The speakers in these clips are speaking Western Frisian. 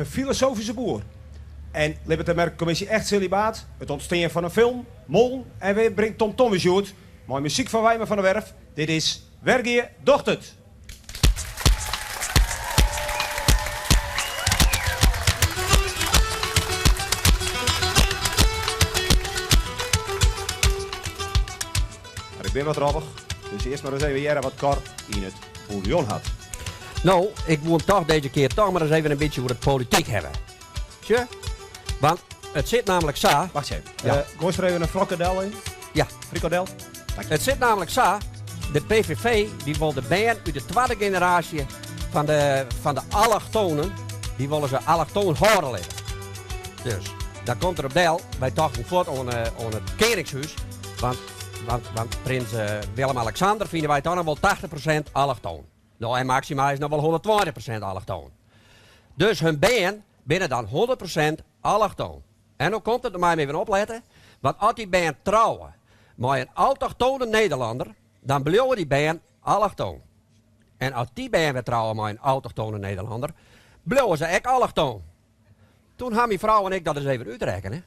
In filosofyske boer. En libbet de merkekommisje echt selibaat? It ûntstean fan in film, Molen en wêr bringt Tom Tom ús hjoed? Mei muzyk fan Wijmer van der Werf. Dit is Wergea docht it! Mar ik bin wat roppich, dus earst mar ris even hearre wat Cor yn it bûljon hat. No, ik woe 'm toch dizze kear toch mar ris even in bytsje oer it polityk hawwe. Sjoch, want it sit namelijk sa. Wacht even. Ja. Eh, goaist der even in frokkedel yn? Ja. Frikadel? Dank je. It sit namelijk sa, de PVV dy wol de bern út de twadde generaasje fan de, fan de allochtonen, dy wolle se allochtoon hâlde litte. Dus, dan komt der op del, wy tochten fuort oan, eh, oan it Keningshûs, want, want, want prins eh, Willem-Alexander fine wy toch noch wol 80% allochtoon. No, en Maxima is noch wol 120% allochtoon. Dus hun bern binne dan 100% allochtoon. En no komt it, no meie jim even oplette, want as dy bern trouwe mei in autochtone Nederlander, dan bliuwe dy bern allochtoon. En as dy bern wer trouwe mei in autochtone Nederlander, bliuwe se ek allochtoon. Toen ha myn frou en ik dat ris even útrekkene.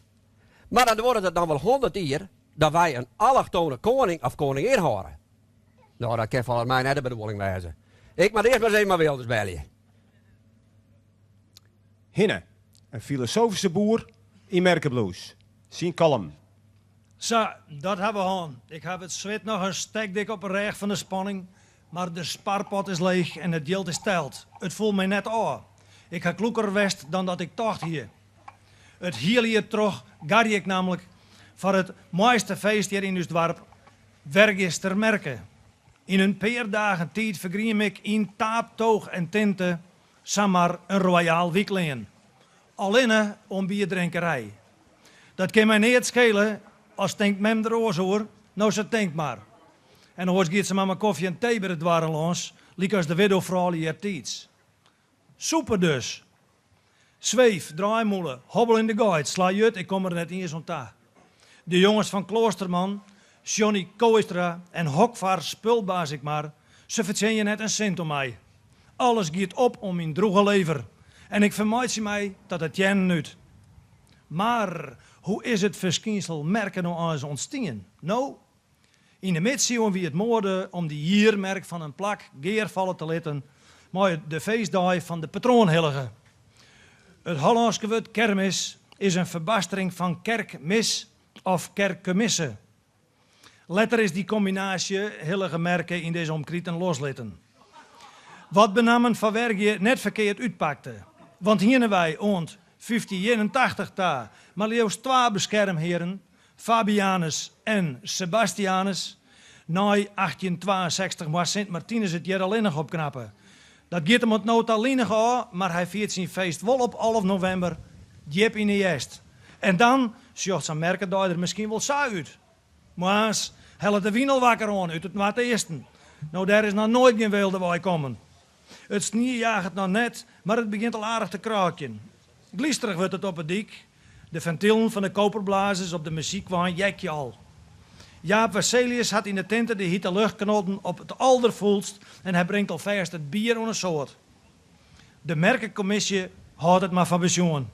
Mar dan duorret it noch wol 100 jier dat wy in allochtone koaning of koningin hâlde. No, dat kin folgens my net de bedoeling wêze. Ik moat earst mar ris even mei Wilders belje. Hinne, in filosofyske boer yn merkebloes. Syn kollum. Sa, dat ha we hân. Ik haw it swit noch in stekdik op 'e rêch fan de spanning, mar de sparpot is leech en it jild is teld. It foel my net ôf. Ik ha kloeker west dan dat ik tocht hie. It hiele jier troch garje ik namlik foar it moaiste feest hjir yn ús doarp, Wergeaster Merke. Yn in pear dagen tiid fergriem ik yn taap, tooch en tinte samar in royaal wyklean. Allinne oan bierdrinkerij. Dat kin my neat skele, as tinkt mem der oars oer, no se tinkt mar. En oars giet se mar mei kofje en tee by de doarren lâns, lykas de widdofroulju eartiids. Sûpe dus. Sweef, draaimûle, hobbeljende geit, sla jut, ik kom der net iens oan ta. De jonges fan Kloosterman, Johnny Kooistra en hokfoar spulbaas ik mar, se fertsjinje net in sint oan my. Alles giet op oan myn drûge lever en ik fermeitsje my ta de teannen út. Mar hoe is it ferskynsel merke no eins ûntstien? No, Yn de midsiuwen wie it moade om de jiermerk fan in plak gearfalle te litten mei de feestdei fan de patroanhillige. It Hollânske wurd kermis is in ferbastering fan kerkmis of kerkemisse. Letter is dy kombinaasje hillige merke yn dizze omkriten loslitten. Wat benammen foar Wergea net ferkeard útpakte, want hiene wy oant 1581 ta mar leafst twa beskermhearen, Fabianus en Sebastianus. Nei 1862 moast Sint Martinus it hjir allinnich opknappe. Dat giet him oant no ta linich ôf, mar hy fiert syn feest wol op 11 novimber, djip yn 'e hjerst. En dan sjocht sa'n merkedei der miskien wol sa út. Moarns hellet de wyn al wakker oan út it noardeasten. No dêr is noch noait gjin weelde wei kommen. It snie jaget noch net, mar it begjint al aardich te krôkjen. Glysterich wurdt it op 'e dyk. De fentilen fan de koperblazers op de muzykwein jekje al. Jaap Wesselius hat yn de tinte de hite luchtknotten op it alderfûlst en hy bringt alfêst it bier oan 'e soad. De merkekommisje hâldt it mar foar besjoen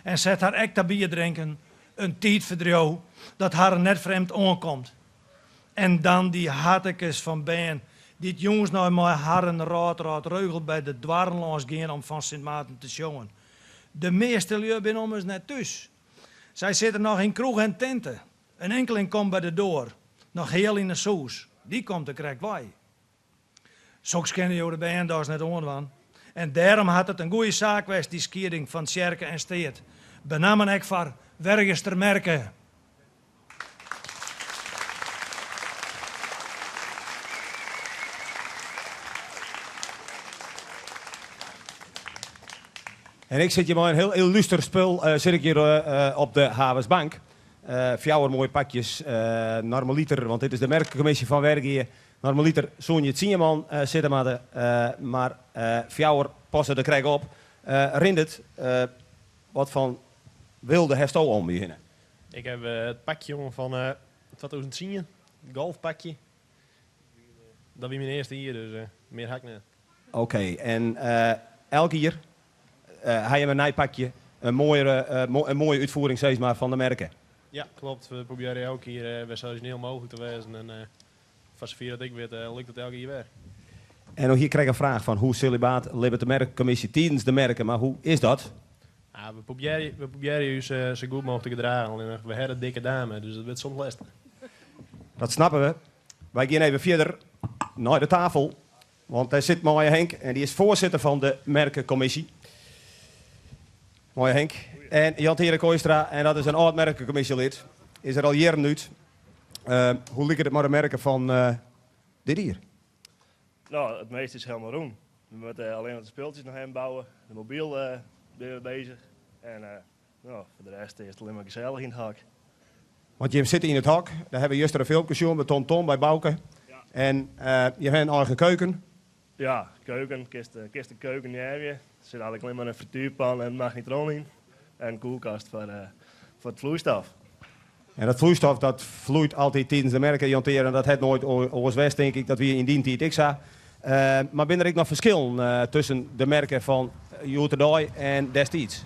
en set har ek ta bierdrinken, in tiidferdriuw dat harren net frjemd oankomt. En dan dy hartekes fan bern dy't jûns nei mei harren rôd rôd reugel by de doarren lâns gean om fan Sint Maarten te sjongen. De measte lju binne ommers net thús. Sy sitte noch yn kroech en tinte. In inkeling komt by de doar, noch heal yn 'e sûs. Dy komt der krekt wei. Soks kinne jo de bern dochs net oandwaan. En dêrom hat it in goeie saak west, dy skieding fan tsjerke en steat. Benammen ek foar Wergeaster Merke. En ik sit hjir mei in hiel illuster spul sit ik hjir op de Havensbank. Fjouwer moaie pakjes, normaliter, want dit is de merkekommisje fan Wergea. Normaliter soene hjir tsien man sitte moatte, mar fjouwer passe der krekt op. Rindert, wat fan weelde hasto om dy hinne? Ik haw it pakje oan fan 2010, it golfpakje. Dat wie myn earste jier, dus mear ha ik net. Oké, en elk jier? Ha jim in nij pakje, in moaiere, in moaie útfiering sis mar fan de merke? Ja, kloppet. We probearje elk jier wer sa orizjineel mooglik te wêzen en foar safier dat ik wit lukt it elk jier wer. En no hie ik krekt in fraach fan hoe selibaat libbet de merkekommisje tidens de merke, mar hoe is dat? Ah, we probearje, we probearje ús sa goed mooglik te gedragen, allinnich we hawwe de dikke dame, dus dat wurdt soms lestich. Dat snappe we. Wy gean even fierder nei de tafel, want dêr sit Maaie Henk en dy is foarsitter fan de merkekommisje. Maaie Henk. En Jan Tere Kooistra, en dat is in âld merkekommisjelid, is der al jierren út. Hoe liket it mei de merke fan dit jier? No, it measte is helemaal rûn. We moatte allinnich de spultsjes noch even bouwe. De mobyl binne we bezich. En no, foar de rest is it allinnich mar gesellich yn it hok. Want jim sitte yn it hok, dêr hawwe we juster in filmke sjoen by Tom Tom by Bouke. En jim hawwe in eigen keuken. Ja, keuken. Kinst kinst de keuken neame. Der sit eigentlik allinnich mar in frituerpan en in magnetron yn. En in kuolkast foar foar it floeistof. En dat floeistof dat floeit altyd tidens de merke, Jan Teer, en dat hat noait oars west, tink ik. Dat wie yn dyn tiid ek sa. Mar binne der ek noch ferskillen tusken de merke fan hjoed-de-dei en destiids?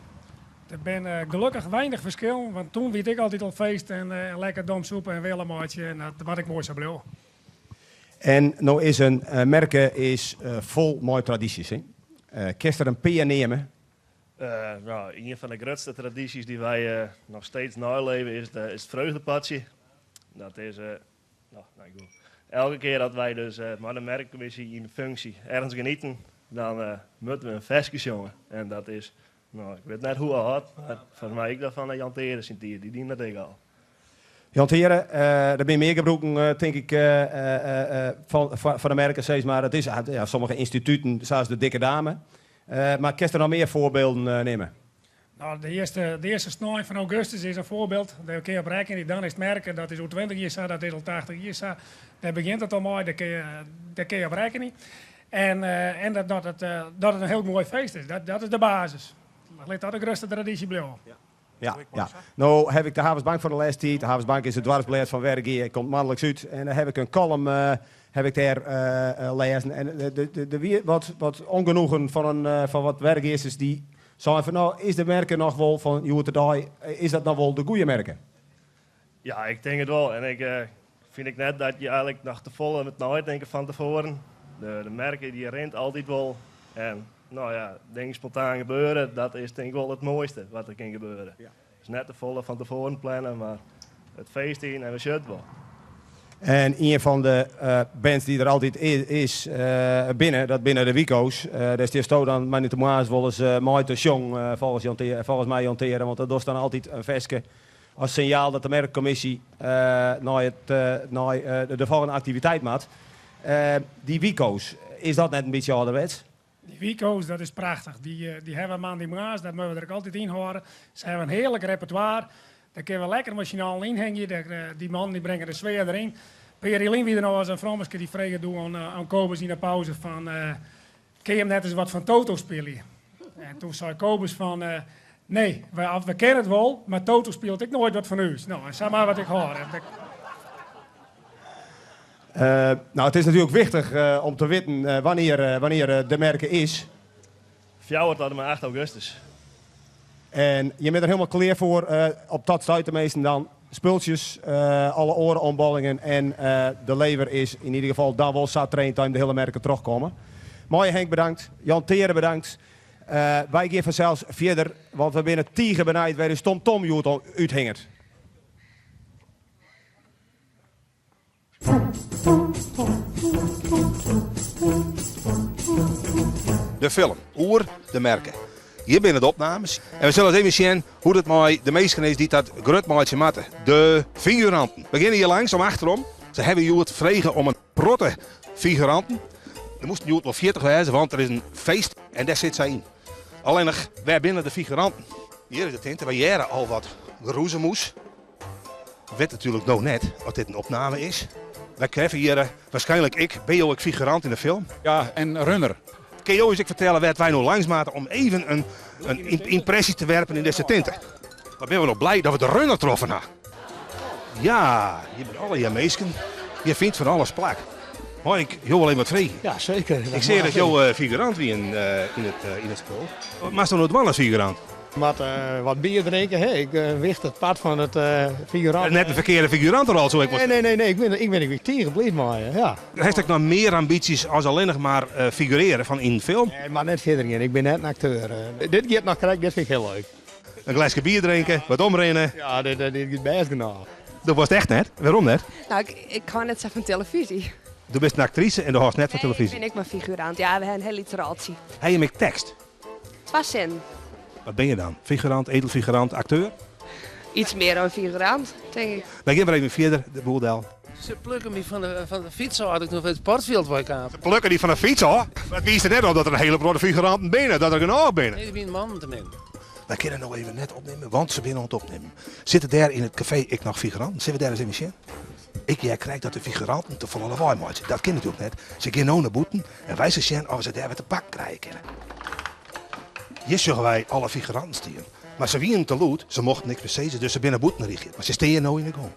Der binne gelokkich weinich ferskillen, want toen wie it ek altyd al feest en lekker domsoep en wille meitsje en dat moat ek moai sa bliuwe. En no is in merke is fol mei tradysjes, hè? Kinst der in pear neame? No, ien fan de grutste tradysjes dy't wy noch steeds neileve is it freugdepatsje. Dat is, no, nou goed. Elke kear dat wy dus mei de merkkommisje yn funksje ergens gean iten, dan moatte we in ferske sjonge. En dat is, no, ik wit net hoe âld, mar folgens my ek noch fan Jan Tere syn tiid, dy diene dat ek al. Jan Tere, der binne mear gebrûken, tink ik, foar de merke, sis mar. It is, ja, sommige ynstituten, sa as de Dikke Dame. Mar kinst der noch mear foarbylden nimme? No, de earste, de earste snein fan augustus is in foarbyld. Dêr kinne je op rekkenje. Dan is it merke. Dat is oer 20 jier sa, dat is al 80 jier sa. Dêr begjint it al mei, dêr kinne je, dêr kinne je op rekkenje. En, en dat, dat, it, dat it in hiel moai feest is. Dat, dat is de basis. Lit dat de grutste tradysje bliuwe. Ja, ja. No haw ik de Havensbank foar de lêste tiid. De Havensbank is it doarpsblêd fan Wergea, komt moanliks út. En dan haw ik in kollum haw ik dêr lêzen. En der wie wat, wat ongenoegen fan, in, fan wat Wergeasters dy seinen fan no, is de merke noch wol fan hjoed-de-dei, is dat noch wol de goede merke? Ja, ik tink it wol. En ik fyn ek net dat je eigentlik noch te folle moat neitinke fan tefoaren. De merke dy rint altyd wol. En no ja, dingen spontaan gebeure, dat is tink ik wol it moaiste wat der kin gebeure. Dus net te folle fan tefoaren planne, mar it feest yn en we sjogge it wol. En ien fan de bands dy't der altyd is, binne, dat binne de Wiko's. Dêr stiesto dan moandeitemoarns wolris mei te sjongen, folgens my Jan Tere, want dat dochst dan altyd in ferske as sinjaal dat de merkkommisje nei it nei de folgjende aktiviteit moat. Dy Wiko's, is dat net in bytsje âlderwets? Dy Wiko's, dat is prachtich. Dy dy hawwe we moandeitemoarns, dat moatte we der ek altyd yn hâlde. Se hawwe in hearlik repertoire. Dêr kinne we lekker mei syn allen yn hingje. Dy mannen dy bringe de sfear deryn. In pear jier lyn wie der noch ris in frommeske dy frege doe oan oan Kobus yn de pauze fan Kinne jim net ris wat fan Toto spylje? En toen sei Kobus fan Nee, we, we kinne it wol, mar Toto spilet ek noait wat fan ús. No, en sa moatte we it ek hâlde. No, it is natuerlik wichtich om te witten wannear, wannear de merke is. 4 tot en mei 8 augustus. En je binne der hielendal klear foar, op dat stuit teminsten dan. Spultsjes, alle oare omballingen en de lever is yn ieder gefal dan wol sa traind dat jim de hiele merke trochkomme. Maaie Henk bedankt, Jan Tere bedankt. Wy gean fansels fierder, want we binne tige benijd wêr ús Tom Tom hjoed al úthinget. De film oer de merke. Hjir binne de opnames en we sille ris even sjen hoe't it mei de minsken is dy't dat grut meitsje moatte, de figuranten. We geane hjir langs om achterom. Se hawwe hjoed frege om in protte figuranten. Der moasten hjoed wol 40 wêze, want der is in feest en dêr sit sy yn. Allinnich, wêr binne de figuranten? Hjir is de tinte, wy hearre al wat geroezemoes. We witte natuerlik no net oft dit in opname is. Wy treffe hjir waarskynlik ek, binne jo ek figurant yn de film? Ja, en runner. Kinne jo ús ek fertelle wêr't wy no langs moatte om even in ympresje te werpen yn dizze tinte? Wat binne we no blij dat we de runner troffen ha. Ja, hjir binne allegear minsken. Hjir fynt fan alles plak. Mei ik jo wol even wat freegje? Ja, seker. Ik seach dat jo figurant wienen yn it spul. Wat moatst no dwaan as figurant? Ik moat wat bier drinke, hè. Ik in wichtich part fan it figurant. Net in ferkearde figuranterol, soe ik wol Nee, nee, nee, nee. Ik bin, ik bin der tige bliid mei, ja. Hast ek noch mear ambysjes as allinnich mar figurearje fan yn in film? Nee, mar net fierder gean. Ik bin net in akteur. Dit giet noch krekt, dit fyn ik hiel leuk. In gleske bier drinke, wat omrinne. Ja, dit, dit giet bêst genôch. Do wolst echt net? Wêrom net? Nou, ik, ik hâld net sa fan telefyzje. Do bist in aktrise en do hâldst net fan telefyzje? Nee, ik bin ek mar figurant. Ja, we ha in hiel lyts roltsje. Ha jim ek tekst? Twa sinnen. Wat bin je dan? Figurant, edelfigurant, akteur? Iets mear dan figurant, tink ik. Wy gean wer even fierder de boel del. Se plukke my fan de, fan de fyts ôf, dat ik noch it sportfjild wei kaam. Se plukke dy fan de fyts ôf? Mar it wiist der net op dat der in hiele protte figuranten binne, dat der genôch binne. Nee, der wienen mannen te min. Wy kinne no even net opnimme, want se binne oan it opnimmen. Sitte dêr yn it kafee ek noch figuranten? Sille we dêr ris even sjen? Ik hear krekt dat de figuranten te folle lawaai meitsje. Dat kin natuerlik net. Se gean no nei bûten en wy sille sjen oft we se dêr wer te pakken krije kinne. Hjir sjogge wy alle figuranten stean. Mar se wienen te lûd, se mochten niks mear sizze, dus se binne bûten rigje. Mar se stean no yn de gong.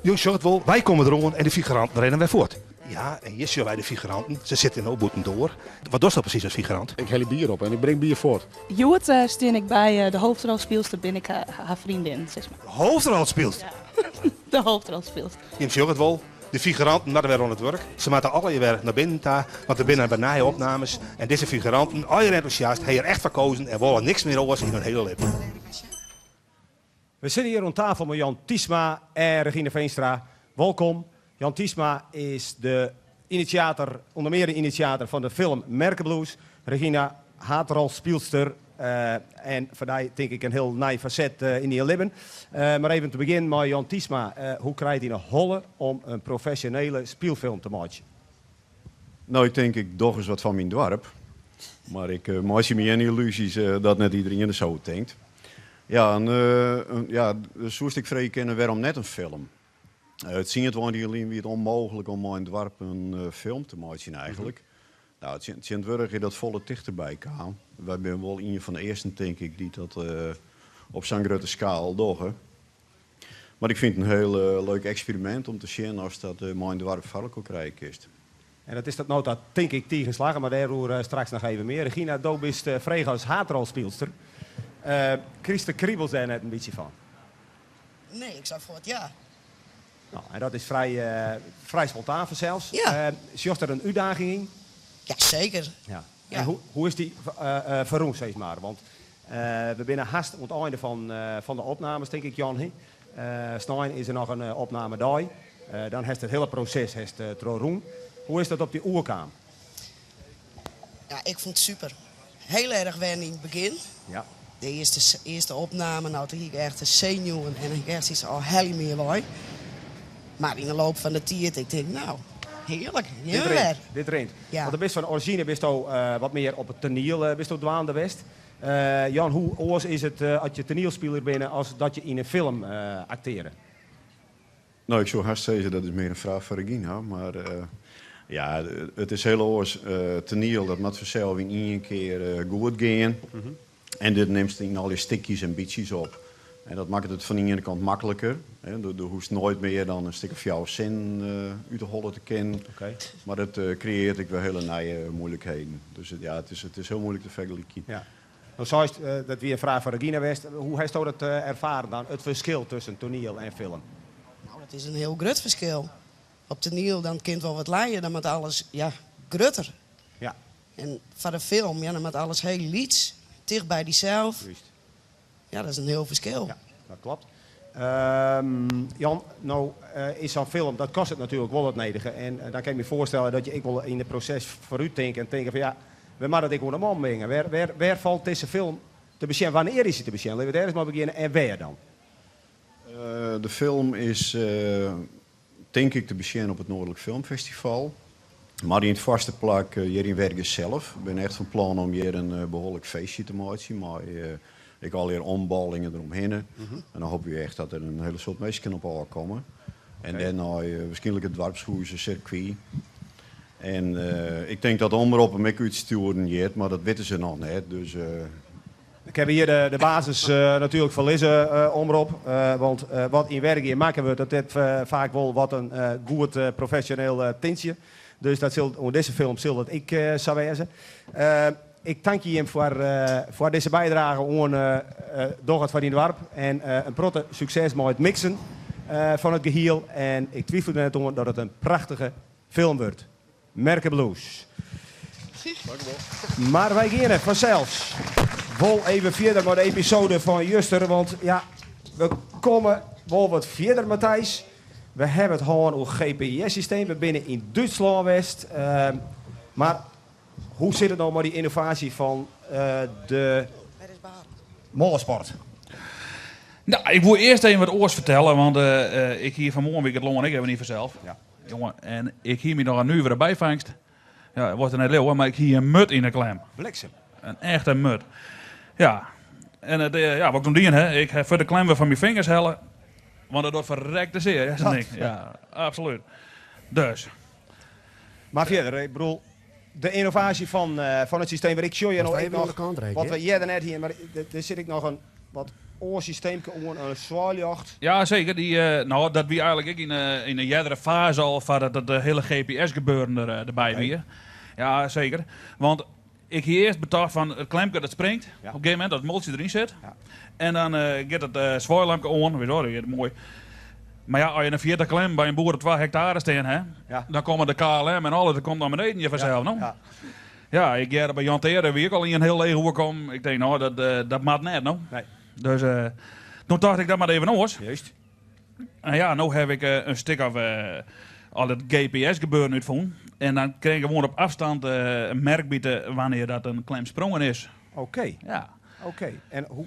Jo sjogge it wol, wy komme deroan en de figuranten rinne wer fuort. Ja, en hjir sjogge wy de figuranten. Se sitte no bûtendoar. Wat dochst no presys as figurant? Ik helje bier op en ik bring bier fuort. Hjoed stean ik by de hoofdrolspylster, bin ik har freondin, sis mar. De hoofdrolspylster? Ja, de hoofdrolspylster. Jim sjogge it wol, de figuranten moatte wer oan it wurk. Se moatte allegear wer nei binnen ta, want der binne wer nije opnames. En dizze figuranten, allegear entûsjast, ha hjir echt foar kozen en wolle niks mear oars yn hun hiele libben. We sitte hjir oan tafel mei Jan Tysma en Regine Veenstra. Wolkom. Jan Tysma is de initiator, ûnder mear de initiator fan de film Merkeblues. Regina, haadrolspylster en foar dy tink ik in hiel nij faset yn dyn libben. Mar even te begjinnen mei Jan Tysma. Hoe krijt yn 'e holle om in profesjonele spylfilm te meitsjen? No, ik tink ik doch ris wat foar myn doarp. Mar ik meitsje my gjin yllúzjes dat net iderien der sa oer tinkt. Ja, en ja, soest ek freegje kinne wêrom net in film? 10, 20 jier lyn wie it ûnmooglik om mei in doarp in film te meitsjen eigentlik. No, tsjintwurdich is dat folle tichterby kaam. Wy binne wol ien fan de earsten, tink ik, dy't dat op sa'n grutte skaal dogge. Mar ik fyn it in hiel leuk eksperimint om te sjen oftst dat mei in doarp foar elkoar krije kinst. En dat is tot no ta, tink ik, tige slagge, mar dêroer straks noch even mear. Regina, do bist frege as haadrolspylster. Krijst de kribels dêr net in bytsje fan? Nee, ik sei fuort ja. No, en dat is frij, frij spontaan fansels. Ja. Sjochst der in útdaging yn? Ja, seker. Ja. Ja. En hoe, hoe is dy ferrûn, sis mar? Want we binne hast oan it einde fan, fan de opnames, tink ik, Jan. Snein is der noch in opnamedei. Dan hast it hiele proses hast trochrûn. Hoe is dat op dy oerkaam? Ja, ik fûn it super. Hiel erch wennen yn it begjin. Ja. De earste, earste opname, no, toen hie ik echt de senuwen en ik echt soks, oh, helje my wei. Mar yn de loop fan de tiid, ik tink, no, hearlik, Dit hjir rint, wer. dit rint. Ja. Want do bist fan orizjine bisto wat mear op it toaniel bisto dwaande west. Jan, hoe oars is it as je toanielspiler binne as dat je yn in film akteare? No, ik soe hast sizze dat is mear in fraach foar Regina, mar ja, it is hiel oars. Toaniel, dat moat fansels yn ien kear goed gean. En dit nimst yn al dy stikjes en bytsjes op. En dat makket it fan de iene kant makliker. Do hoechst noait mear dan in stik of fjouwer sinnen út de holle te kinnen. Mar it kreëarret ek wer hiele nije moeilikheden. Dus ja, it is hiel moeilik te fergelykjen. Ja. No seist, dat wie in fraach foar Regina west. Hoe hasto dat erfaren dan, it ferskil tusken toaniel en film? No, dat is in hiel grut ferskil. Op toaniel dan kin it wol wat lije, dan moat alles ja, grutter. Ja. En foar de film, ja, dan moat alles hiel lyts, ticht by dysels. Juist. Ja, dat is in hiel ferskil. Ja, dat kloppet. Jan, no is sa'n film, dat kostet natuerlik wol it nedige. En dan kin ik my foarstelle dat je ek wol yn it proses foarút tinke en tinke fan ja, we moatte it ek oan de man bringe. Wêr, wêr, wêr falt dizze film te besjen? Wannear is hy te besjen? Litte we dêr ris mei begjinne. En wêr dan? De film is tink ik te besjen op it Noardlik Filmfestival. Mar yn it foarste plak hjir yn Wergea sels. Ik bin echt fan plan om hjir in behoarlik feestje te meitsjen mei ek allegear omballingen deromhinne. En dan hoopje we echt dat der in hiele soad minsken op ôfkomme. En dêrnei wierskynlik it doarpshûs-sirkwy. En ik tink dat de Omrop him ek útstjoeren giet, mar dat witte se noch net. Dus Ik ha hjir de basis natuerlik foar lizze, Omrop. Want wat yn Wergea makke wurdt, dat hat faak wol wat in goed profesjoneel tintsje. Dus dat sil, oan dizze film sil dat ek sa wêze. Ik tankje jim foar, foar dizze bydrage oan Doch it foar dyn doarp. En in protte sukses mei it miksen fan it gehiel. En ik twifelje der net oan dat it in prachtige film wurdt. Merke Blues. Mar wy geane fansels wol even fierder mei de episode fan juster. Want ja, we komme wol wat fierder, Matthijs. We hawwe it hân oer GPS-systeem. We binne yn Dútslân west. Mar hoe sit it no mei dy ynnovaasje fan de mollesport? No, ik woe earst even wat oars fertelle, want ik hie fan 'e moarn wie ik it lân ek even yn fansels. Jonge, en ik hie my noch in nuvere byfangst. Ja, it wolst it net leauwe, mar ik hie in murd yn 'e klem. Bliksem. In echte murd. Ja. En it, ja, wat ik toen dien ha, ik ha fuort de klem wer fan myn fingers helle. Want it docht ferrekte sear, hè, sa'n ding. Ja, absolút. Dus. Mar fierder, ik bedoel, de ynnovaasje fan it systeem, ik sjoch hjir no ek noch, wat we earder net hiene, mar der sit ek noch in wat oar systeemke oan, in swaailjocht. Ja, seker. Dy, no, dat wie eigenlik ek yn de eardere faze al foardat it hiele GPS-gebeuren derby wie. Ja, seker. Want ik hie earst betocht fan it klemke dat springt op in gegeven momint, dat it moltsje deryn sit. En dan giet it swaailampke oan, weet je wel, dat giet moai. Mar ja, as je in 40 klemmen by in boer op 2 hektare stean ha, dan komme de KLM en alles, dat komt nei beneden je fansels, no. Ja, ik hearde by Jan Teerde wie ek al ien hiel leech oerkommen. Ik tink, no, dat moat net, no. Dus toen tocht ik, dat moat even oars. Juist. En ja, no haw ik in stik of al it GPS-gebeuren útfûn. En dan krijg ik gewoan op afstand in merkbite wannear dat in klem sprongen is. Oké. Ja. Oké. En hoe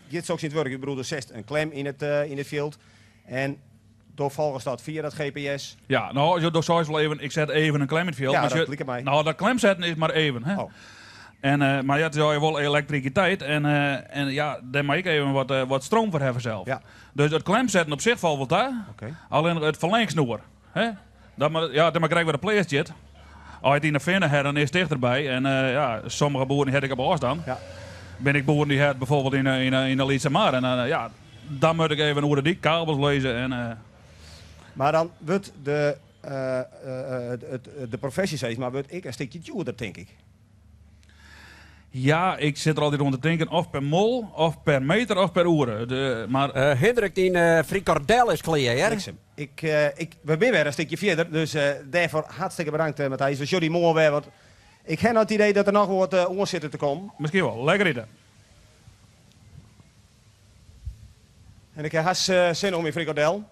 giet soks yn it wurk? Ik bedoel, der setst in klem yn it fjild en do folgest dat fia dat GPS. Ja, no, do seist wol even, ik set even in klem yn it fjild. Ja, mar dat liket my. No, dat klem setten is mar even. Hè? Oh. En, mar ja, it is allegear wol elektrisiteit en, en ja, dêr moat ik even wat stroom foar hawwe sels. Ja. Dus it klem setten op sich falt wol ta. Oké. Allinnich it ferlingsnoer. Hè? Dat moat, ja, dat moat krekt wer de pleats sjit. As je it yn de finne ha, dan is it tichterby. En ja, sommige boeren ha it ek op ôfstân. Ja. Bin ek boeren dy ha it bijvoorbeeld yn de Lytse Mar. En dan, ja, dan moat ik even oer de dyk kabels lizze. En, Mar dan wurdt de profesje sis mar, wurdt ek in stikje djoerder, tink ik. Ja, ik sit der altyd oan te tinken of per mol, of per meter, of per oere. De, mar... Hindrik, dyn frikardel is klear, hear. Bliksem. Ik, ik, we binne wer in stikje fierder, dus dêrfoar hartstikke bedankt, Matthijs. We sjogge dy moarn wer, want ik ha no it idee dat der noch wat oan sit te kommen. Miskien wol. Lekker ite. En ik ha hast sin oan myn frikardel.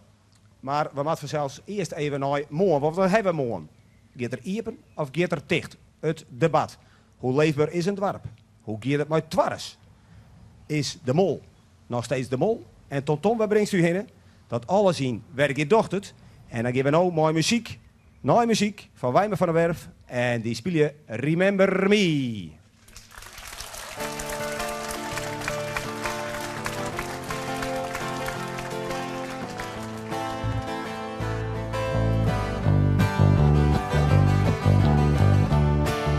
Mar we moatte fansels earst even nei moarn, want wat hawwe we moarn? Giet er iepen of giet er ticht? It debat. Hoe leefber is in doarp? Hoe giet it mei Twarres? Is de mol noch steeds de mol? En Tonton, wêr bringst ús hinne? Dat alles yn Wergea docht it. En dan gean we no mei muzyk nei muzyk fan Wijmer van der Werf en dy spylje Remember Me.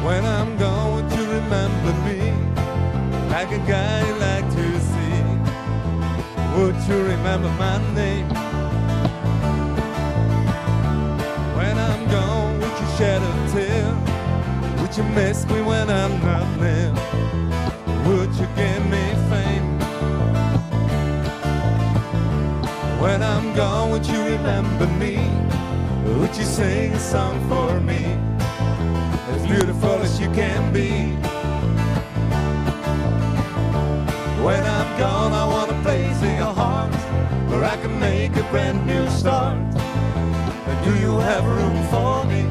When I'm gone, would you remember me? Like a guy you like to see. Would you remember my name? When I'm gone, would you shed a tear? Would you miss me when I'm not there? Would you give me fame? When I'm gone, would you remember me? Would you sing a song for me? As beautiful as you can be. When I'm gone, I want a place in your heart where I can make a brand new start. But do you have room for me?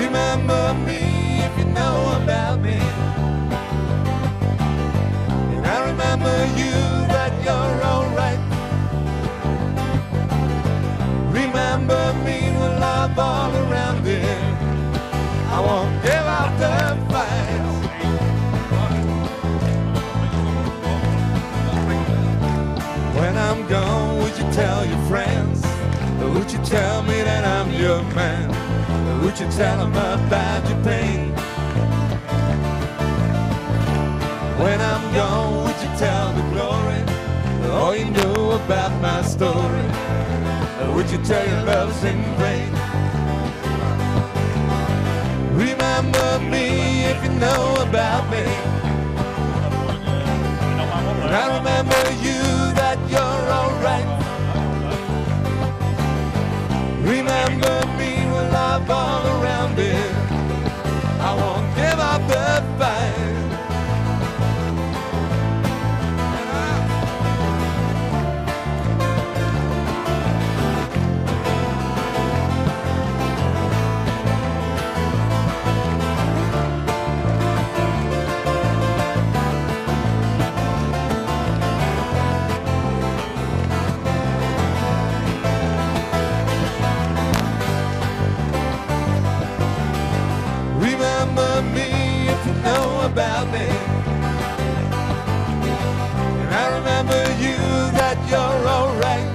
Remember me if you know about me. And I remember you that you're alright. Remember me with love all around it. I won't give up the fight. When I'm gone, would you tell your friends? Would you tell me that I'm your man? Would you tell them about your pain? When I'm gone, would you tell the glory? All you knew about my story. Would you tell your love's in vain? Remember me if you know about me. And I remember you that you're alright. Remember me with love all around it. I won't give up the fight. Remember me if you know about me. And I remember you that you're alright.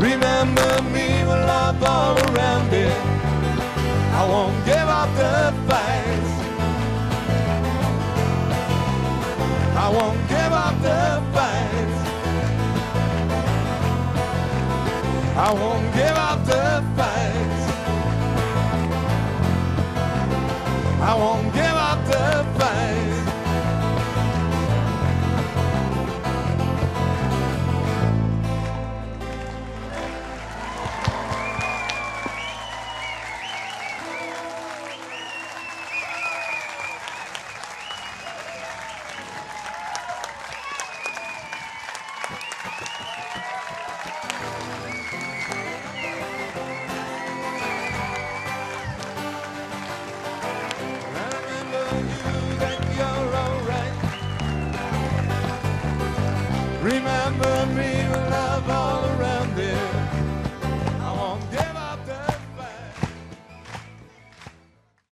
Remember me with love all around it. I won't give up the fight. I won't give up the fight. I won't give up the fight. I won't give up the fight. You're alright. Remember me